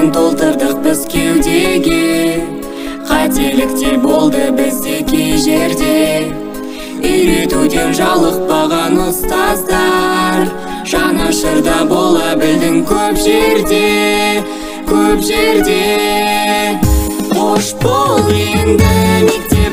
Бәрін толтырдық біз кеудеге. Қателіктер болды бізде кей жерде. Үйретуден жалықпаған ұстаздар, жанашырда бола білдің көп жерде, көп жерде. Қош бол енді мектеп.